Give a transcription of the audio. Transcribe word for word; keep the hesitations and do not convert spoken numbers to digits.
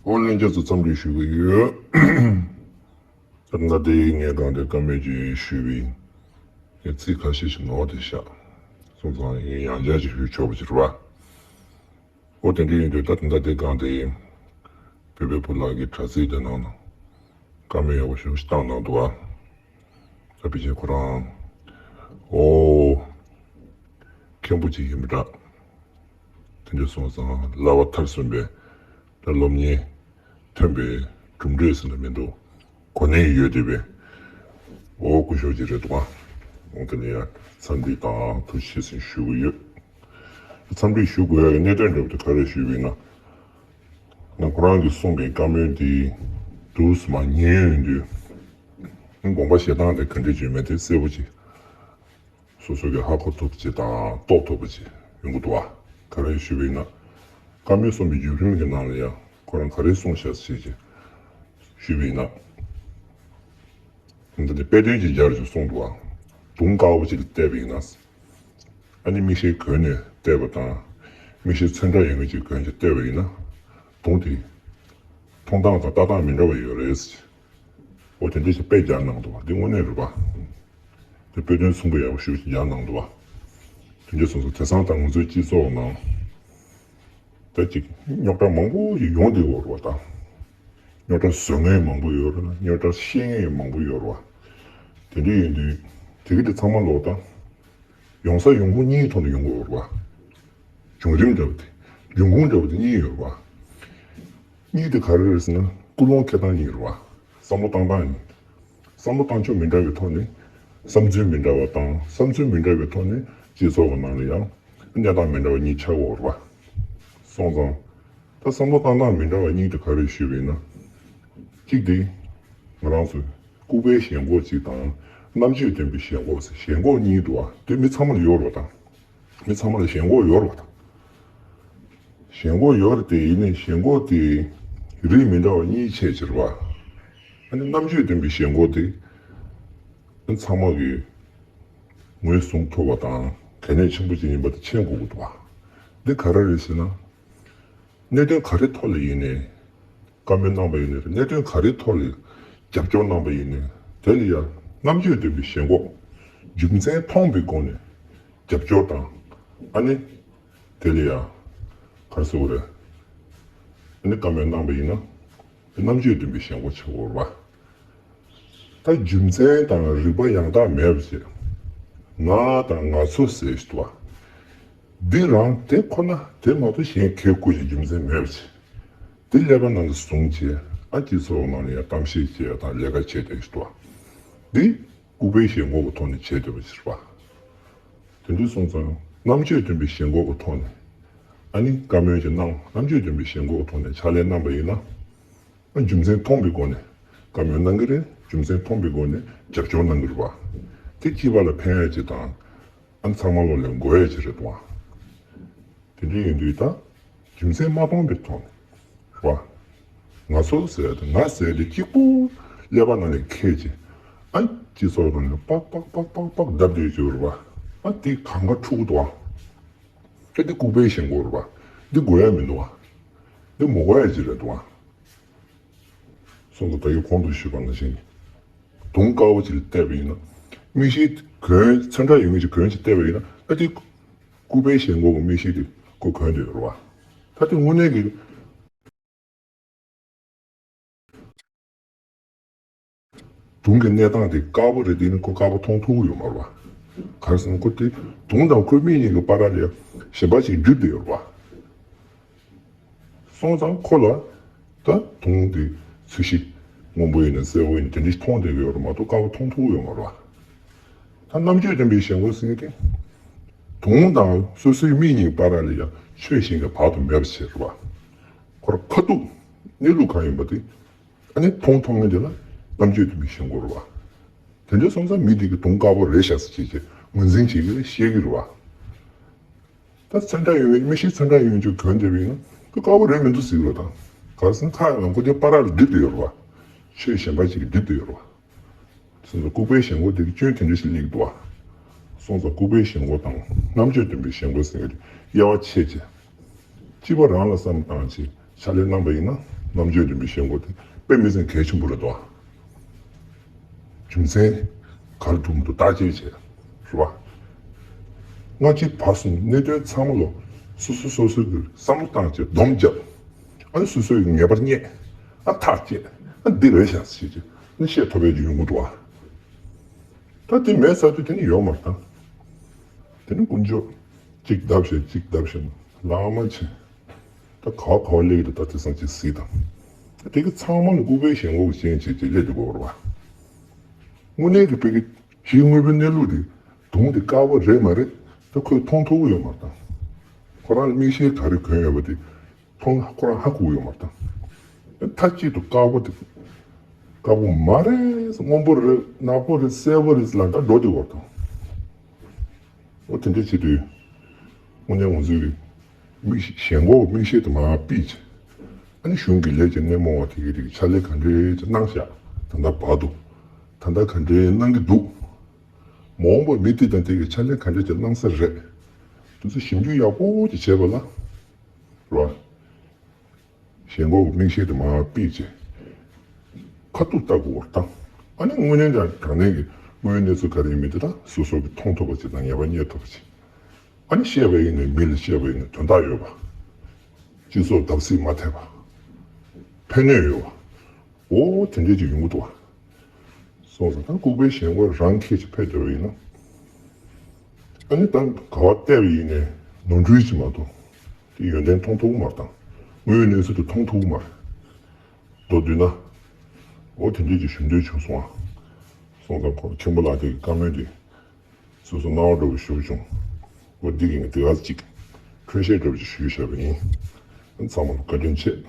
ཨོ་ལྷན་རྒྱས་ཚོ་འཚམས་འདྲི་ཞུ་གི་ཡོད། ད་ལྟ་དེ་ངས་གང་དེ་བཀའ་མོལ་ཅིག་ཞུས་པ་ཡིན། ངས་ཚིག་ཁ་ཤས་ཤིག་ནོར་ཏེ་བཞག་སོང་ཙང་ཡང་བསྐྱར་ཅིག་ཞུ་ཆོག་པ་ཅིག་རེད་པ། ཨོ་དེ་འདྲ་ཡིན་དུས་ད་ད་ལྟ་དེ་གང་དེ་བོད་པའི་བུ་ལགས་ཀྱི་དྲ་ཚིགས་དེ་ནང་ན་བཀའ་མོལ་ཡག་པོ་ཞེ་པོ་ཞིག་བཏང་གནང་འདུག་ཨ། ད་ཕལ་ཆེར་ཁོ་རང་ཨོ་མཁན་པོ་ཅིག་ཡིན་པ་འདྲ། དེ་འདྲ་སོང་ཙང་བསླབ་པ་མཐར་སོན་པའི་ད་སློབ་གཉེར་ཐོན་པའི་གྲུབ་འབྲས་ཟེར་ན་མི་འདུག་གོ་གནས་ཡོད་བསྡད་པའི་ཨོ་སྐུ་ཞབས་ཅིག་རེད་འདུག་ཨ། འོ་དེ་ལ་ཡང་འཚམས་འདྲི་དང་ཐུགས་རྗེ་ཆེ་ཞུ་གི་ཡོད། འཚམས་འདྲི་ཞུ་དགོས་ཡག་གི་གནད་དོན་འདྲ་པོ་དེ་ག་རེ་ཞུས་པ་ཡིན་ན། ང་ཁོ་རང་གིས་གསུངས་པའི་བཀའ་མོལ་འདི་འདུག་སེ་མར་ཉན་ཡོང་དུས། དགོངས་པ་བཞེས་སྟངས་དེ་ག་འདྲ་ཅིག་མེད་དེ་གསལ་པོ་ཅིག་སོ་སོ་གིས་ཧ་གོ་ཐུབ་པ་ཅིག་དང་རྟོགས་ཐུབ་པ་ཅིག་ཡོང་གི་འདུག་བ། ག་རེ་ཞུས་པ་ཡིན་ན། བཀའ་མོལ་གསུངས་པའི་བརྒྱུད་རིམ་གྱི་ནང་ལ་ཡང་ཁོ་རང་ག་རེ་གསུངས་བཞག་ཅེས་ཅིག་ཞུས་པ་ཡིན་ན། འདི་ནི་དཔེ་དོན་གྱི་སྦྱར་ཅིག་གསུངས་འདུག་བ། དུང་དཀར་པོ་ཅིག་ལ་བལྟས་པ་ཡིན་ན། ཨ་ནི་མིག་ཤེལ་གོན་ནས་བལྟས་པ་དང་། མིག་ཤེལ་ཚོན་ཁྲ་ཡོད་མཁན་ཅིག་གོན་ཅིག་བལྟས་པ་ཡིན་ན། དུང་དེ་མཐོང་སྟངས་དང་ལྟ་སྟངས་མི་འདྲ་བ་ཡོད་རེད། འོ་དེ་འདྲ་ཞིག་དཔེ་སྦྱར་གནང་འདུག་བ། འདི་དངོས་གནས་རེད་པ། དེ་དཔེ་དོན་མཚུངས་པ་ཡག་པོ་ཞེ་པོ་ཅིག་སྦྱར་གནང་འདུག་བ། དེ་འདྲ་སོང་ཙང་དེང་སང་ད་ང་ཚོའི་སྤྱི་ཚོགས་ནང་ད་ཅིག་རྙོག་དྲ་མང་པོ་ཞིག་ཡོང་བསྡད་ཡོད་རེད་པ་ད། རྙོག་དྲ་བཟོ་མཁན་མང་པོ་ཡོད་རེད་ལ་རྙོག་དྲ་བཤད་མཁན་མང་པོ་ཡོད་རེད་པ། དེ་འདྲ་ཡིན་དུས་དེ་གི་དེ་ཚང་མ་ལོག་ད། ཡོང་ས་ཡོང་ཁུངས་གཉིས་ཐོག་ནས་ཡོང་གི་ཡོད་རེད་པ། བྱུང་རིམ་འདྲ་བོ་དེ། འབྱུང་ཁུངས་འདྲ་བོ་དེ་གཉིས་ཡོད་རེད་པ། གཉིས་དེ་ག་རེ་རེད་ཟེར་ན་ཀུན་སློང་འཁྱེར་སྟངས་གཉིས་རེད་པ། བསམ་བློ་བཏང་སྟངས་གཉིས། བསམ་བློ་བཏང་ཕྱོགས་མི་འདྲ་བའི་ཐོག་ནས་བསམ་ཚུལ་མི་འདྲ་བ་དང་བསམ་ཚུལ་མི་འདྲ་བའི་ཐོག་ནས་སྤྱི་ཚོགས་ཀྱི་ནང་ལ་ཡང་གནས་སྟངས་མི་འདྲ་བ་གཉིས་ཆགས་ཡོད་རེད་པ། སོང་ཙང་། ད་བསམ་བློ་བཏང་སྟངས་མི་འདྲ་བ་གཉིས་དེ་ག་རེ་ཞུས་པ་ཡིན་ན། གཅིག་དེ། ང་རང་ཚོས་ལྐུགས་པའི་ཞེན་ཁོག་ཅིག་དང་རྣམ་དཔྱོད་ལྡན་པའི་ཞེན་ཁོག་ཟེར་ཞེན་ཁོག་གཉིས་འདུག་བ། དེ་མི་ཚང་མ་ལ་ཡོད་རེད་པ་ད། མི་ཚང་མ་ལ་ཞེན་ཁོག་ཡོད་རེད་པ་ད། ཞེན་ཁོག་ཡོད་རེད་དེ་ཡིན་ནའི་ཞེན་ཁོག་དེ་རིགས་མི་འདྲ་བ་གཉིས་ཕྱེ་ཕྱེ་རེད་པ། ཨ་ནི་རྣམ་དཔྱོད་ལྡན་པའི་ཞེན་ཁོག་དེ་ཨ་ནི་ཚང་མ་གིས་ངོས་བཟུང་ཐུབ་པ་དང་གལ་གནད་ཆེན་པོ་ཅིག་ཡིན་པ་དེ་མཁྱེན་དགོས་ཀྱི་འདུག་བ། འདི་ག་རེ་རེད་ཟེར་ན། གནད་དོན་ག་རེ་ཐོག་ལ་ཡིན་ནའི། བཀའ་མོལ་གནང་པ་ཡིན་ནའི་རེད། གནད་དོན་ག་རེ་ཐོག་ལ་རྒྱབ་སྐྱོར་གནང་པ་ཡིན་ནའི། དེ་ལ་ཡང་རྣམ་དཔྱོད་ལྡན་པའི་ཞེན་ཁོག་རྒྱུ་མཚན་མཐོང་བའི་སྒོ་ནས་རྒྱབ་སྐྱོར་དང་། ཨ་ནི། དེ་ལ་ཡང་། ག་རེ་ཟེར་དགོས་རེད། ཨ་ནི་བཀའ་མོལ་གནང་པ་ཡིན་ན། རྣམ་དཔྱོད་ལྡན་པའི་ཞེན་ཁོག་ཆགས་ཡོད་རེད་པ། ད་རྒྱུ་མཚན་དང་རིགས་པ་ཡང་དག་མེད་པ་བྱས། ང་དང་ང་ཚོ་ཟེར་ཞིག་འདུག་བ། འདི་རང་དེ་ཁོ་ན་དེ་མ་གཏོགས་གཞན་གལ་དགོས་ཀྱི་རྒྱུ་མཚན་མེད་པ་བྱས། འདི་ཀླད་པ་ནང་གི་བཟུང་བྱས་ཨ་སྤྱི་ཚོགས་ནང་ལ་ཡང་གཏམ་བཤད་བྱས་དང་ལས་ཀ་བྱས་བསྡད་ཞིག་འདུག་བ། འདི་ལྐུགས་པའི་ཞེན་ཁོག་གི་ཐོག་ནས་བྱས་བསྡད་པ་ཞིག་རེད་པ། དེ་འདྲ་སོང་ཙང་རྣམ་དཔྱོད་ལྡན་པའི་ཞེན་ཁོག་གི་ཐོག་ནས་ཨ་ནི་བཀའ་མོལ་ཞིག་གནང་རྣམ་དཔྱོད་ལྡན་པའི་ཞེན་ཁོག་གི་ཐོག་ནས་ཕྱག་ལས་གནང་པ་ཡིན་ན། རྒྱུ་མཚན་མཐོང་པའི་སྒོ་ནས་བཀའ་མོལ་གནང་གི་རེད། རྒྱུ་མཚན་མཐོང་པའི་སྒོ་ནས་རྒྱབ་སྐྱོར་གནང་གི་རེད་པ། དེ་སྤྱི་པ་ལ་ཕན་ཡ་ཅིག་དང་། ཨ་ཚང་མ་ལོ་ལ་དགོས་ཡ་ཅིག་རེད་དོ། དེ་འདྲ་ཡིན་དུས་ད། རྒྱུ་མཚན་མ་མཐོང་པའི་ཐོག་ནས། རེད་པ། ང་ཚོ་ཟེར་ཡ་དེ་ང་ཟེར་ཡ་དེ་གཅིག་པུ་ཀླད་པ་ནང་ནས་འཁྱེར་ཅིག་ཨ་སྤྱི་ཚོགས་ནང་ནས་པག་པག་པག་པག་པག་བརྡབ་བསྡད་ཀྱི་ཡོད་རེད་པ། ཨ་དེ་གང་ག་འཁྲུག་འདུག་ཨ། ཨ་དེ་ལྐུགས་པའི་ཞེན་ཁོག་རེད་པ། འདི་དགོས་ཡ་མི་འདུག་ཨ། འདི་མི་དགོས་ཡ་ཅིག་རེད་འདུག་ཨ། སོང་ཙང་ད་གིན་གོང་དུ་ཞུས་པ་ནང་བཞིན། དུང་དཀར་པོ་ཅིག་ལ་བལྟས་པ་ཡིན་ན། མིག་ཤེལ་གོན་ཚོན་ཁྲ་ཡོད་མཁན་ཅིག་གོན་ཅིག་བལྟས་པ་ཡིན་ན་ད་དེ། ལྐུགས་པའི་ཞེན་ཁོག་གི་མིག་ཤེལ་དེ་ཁོ་གོན་བསྡད་ཡོད་རེད་པ། ད་དེ་དངོས་གནས་ཀྱི། དུང་གི་གནས་སྟངས་དེ་དཀར་པོ་རེད་དེ་ནི་ཁོ་དཀར་པོ་མཐོང་ཐུབ་ཀྱི་ཡོད་མ་རེད་པ། ག་རེ་ཟེར་ན་ཁོ་དེ་དུང་དང་ཁོའི་མིག་གཉིས་ཀྱི་བར་ལ་ཡང་ཞེན་པ་ཅིག་རྒྱུག་བསྡད་ཡོད་རེད་པ། སོང་ཙང་ཁོ་ལ་ད་དུང་དེ་ཚོས་གཞི་སྔོན་པོ་ཡིན་ན་སེར་པོ་ཡིན་ན་དེ་འདྲ་ཞིག་མཐོང་བསྡད་ཀྱི་ཡོད་རེད་མ་གཏོགས་དཀར་པོ་མཐོང་ཐུབ་ཀྱི་ཡོད་མ་རེད་པ། ད་རྣམ་དཔྱོད་ལྡན་པའི་ཞེན་ཁོག་ཟེར་མཁན་དེ། དུང་དང་སོ་སོའི་མིག་གཉིས་བར་ལ་ཡང་ཆོས་གཞན་གྱི་བར་དུ་མེད་པ་ཞིག་རེད་པ། ཁོ་རང་ཁ་ཐུག་གནས་ལུགས་གང་ཡིན་པ་དེ། ཨ་ནི་མཐོང་ཐུབ་མཁན་དེ་ལ་རྣམ་དཔྱོད་ལྡན་པའི་ཞེན་ཁོག་རེད་པ། དེ་འདྲ་སོང་ཙང་མི་དེ་གི་དུང་དཀར་པོ་རེད་ཤག་ཟེར་བྱས་བྱས་ངོས་འཛིན་བྱེད་ཀྱི་རེད་བཤད་ཀྱི་རེད་པ། ད་ཚོན་ཁྲ་ཡོད་མཁན་མིག་ཤེལ་ཚོན་ཁྲ་ཡོད་མཁན་ཅིག་གོན་བསྡད་པ་ཡིན་ན་ཁོ་དཀར་པོ་རེད་མི་འདུག་ཟེར་གྱི་རེད་ད། ག་རེ་ཟེར་ན་ཁ་ཡང་ཁོ་དེ་བར་ལ་རྡིབ་བསྡད་ཡོད་རེད་པ། ཆོས་གཞན་པ་ཅིག་གིས་རྡིབ་བསྡད་ཡོད་རེད་པ། སོང་ཙང་ལྐུགས་པའི་ཞེན་ཁོག་དེ་གི་སྐྱོན་དེ་འདྲ་ཞིག་སླེབས་འདུག་པ། སོང་ཙང་ལྐུགས་པའི་ཞེན་ཁོག་དང་རྣམ་དཔྱོད་ལྡན་པའི་ཞེན་ཁོག་ཟེར་མཁན་དེ་དབྱེ་བ་ཕྱེ་བྱས། སྤྱི་པ་རང་ལ་བསམ་བཏང་བྱས་ཕྱག་ལས་གནང་པ་ཡིན་ན། རྣམ་དཔྱོད་ལྡན་པའི་ཞེན་ཁོག་དེ་དཔེ་མི་སྲིད་གལ་ཆེན་པོ་རེད་དོ། རྒྱུ་མཚན་ག་རེ་འདུག་མི་འདུག་བརྟག་དཔྱད་བྱས། རེད་བ། སྔ་ཕྱི་བར་གསུམ་གནད་དོན་ཚང་མ་ལ་སོ་སོ་སོ་སོའི་གི་བསམ་བློ་བཏང་བྱས་སྡོམ་བརྒྱབ། ཨ་ནི་སོ་སོའི་གི་ངེས་པར་རྙེད། ཨ་ཐག་བཅད། ཨ་འདི་རེད་ཤག་ཟེར་བྱས་ཨ་ནི་བཤད་ཐུབ་པའི་གི་ཡོང་གི་འདུག་བ། ད་དེ་མེད་ཚར་དུས་དེ་ནི་ཡོང་མ་བཏང་། དེ་ནི་དཀོན་མཆོག་གཅིག་བརྡབ་བྱས་གཅིག་བརྡབ་བྱས་ན་ལག་མ་ཆེ། ད་ག་བ་ག་བ་སླེབས་ཀྱི་འདུག་ད་དེང་སང་ཅིག་གཟིགས་དང་། ད་དེ་གི་ཚང་མ་ལ་ལྐུགས་པའི་ཞེན་ཁོག་ཅན་བྱས་བྱས་སླེབས་འདུག་གོ་རེད་བ། དངོས་གནས་ཀྱི་དཔེ་གི་ཕྱིའི་དངོས་པོའི་གནས་ལུགས་དེ་དུང་དེ་དཀར་པོ་རེད་མ་རེད་ད་ཁོས་མཐོང་ཐུབ་ཀྱི་ཡོད་མ་རེད་ད། ཁོ་རང་ལ་མིག་ཤེལ་ག་རེ་གོན་ཡོད་པ་དེ་མཐོང་ན་ཁོ་རང་ཧ་གོ་གི་ཡོད་མ་རེད་ད། མཐའ་གཅིག་ཏུ་དཀར་པོ་དེ་དཀར་པོ་མ་རེད་སྔོན་པོ་རེད་ནག་པོ་རེད་སེར་པོ་རེད་ལ་ད་འགྲོ་དེ་བར་དང་། འོ་དེ་འདྲ་བྱེད་དུས། དངོས་གནས་ང་ཚོའི་མིག་ཞེན་ཁོག་མིག་ཤེལ་དུ་མར་ཕུད་ཅིང་། ཨ་ནི་གཞུང་གི་ལས་ཀྱི་སྣེ་མོ་བ་དེ་གི་རིགས་ཕྱག་ལས་ག་འདྲའི་ཅིག་གནང་བཞག་ད་ལྟ་བར་དུ། ད་ལྟ་ག་འདྲའི་གནང་གི་འདུག་མ་འོངས་པར་མི་དེ་དང་དེ་གི་ཕྱག་ལས་ག་འདྲའི་ཅིག་གནང་ས་རེད། དེ་ཚོ་ཞིབ་འཇུག་ཡག་པོ་ཅིག་བྱས་པ་ལ། རེད་བ། ཞེན་ཁོག་གི་མིག་ཤེལ་དེ་མར་ཕུད་ཅིང་། ཁ་ཐུག་ལྟ་དགོས་པར་བཏང་། ཨ་ནི་དངོས་གནས་ཀྱང་དྲང་གནས་ཀྱི་དངོས་ཡོད་གནས་ཚུལ་ག་རེ་ཡིན་མིན་དེ་དག་སོ་སོ་གིས་མཐོང་ཐུབ་པ་ཅིག་དང་ངེས་པ་རྙེད་ཐུབ་པ་ཅིག་ཨ་ནི་བཤད་པ་ཡིན་ནའི་མི་ལ་བཤད་པ་ཡིན་ནའི་དོན་དག་ཡོད་པ། སྤྱི་ཚོགས་བརྡབ་གསིག་མ་ཐེབས་པ། ཕན་ནུས་ཡོད་པ། འོ་དེ་འདྲས་ཅིག་ཡོང་གི་འདུག་བ། སོང་ཙང་ད་ལྐུགས་པའི་ཞེན་ཁོག་རང་འཁྱེར་ཅིག་ཕེབས་བསྡད་པ་ཡིན་ན། ཨ་ནི་ད་ག་བ་བལྟས་པ་ཡིན་ནའི་ནོར་འཁྲུལ་ཅིག་མ་གཏོགས། དེ་ཡོན་ཏན་མཐོང་ཐུབ་ཀྱི་མ་རེད་དང་། དངོས་ཡོད་གནས་ཚུལ་དེ་མཐོང་ཐུབ་ཀྱི་མ་རེད། མདོར་བསྡུས་ན། འོ་དེ་འདྲས་ཀྱི་ཞུ་འདོད་བྱུང་སོང་ཨ། སོང་ཙང་ཁོང་མཁན་པོ་ལགས་དེ་གི་བཀའ་མོལ་དེ། སོ་སོ་སྣང་བ་འདྲ་བོ་ཞུ་བྱུང་། འོ་འདི་གི་ངས་དེ་ག་ཅིག་འཕྲོས་བཤད་འདྲ་བོ་ཅིག་ཞུས་བཞག་པ་ཡིན། ཚང་མ་ལ་བཀའ་དྲིན་ཆེ།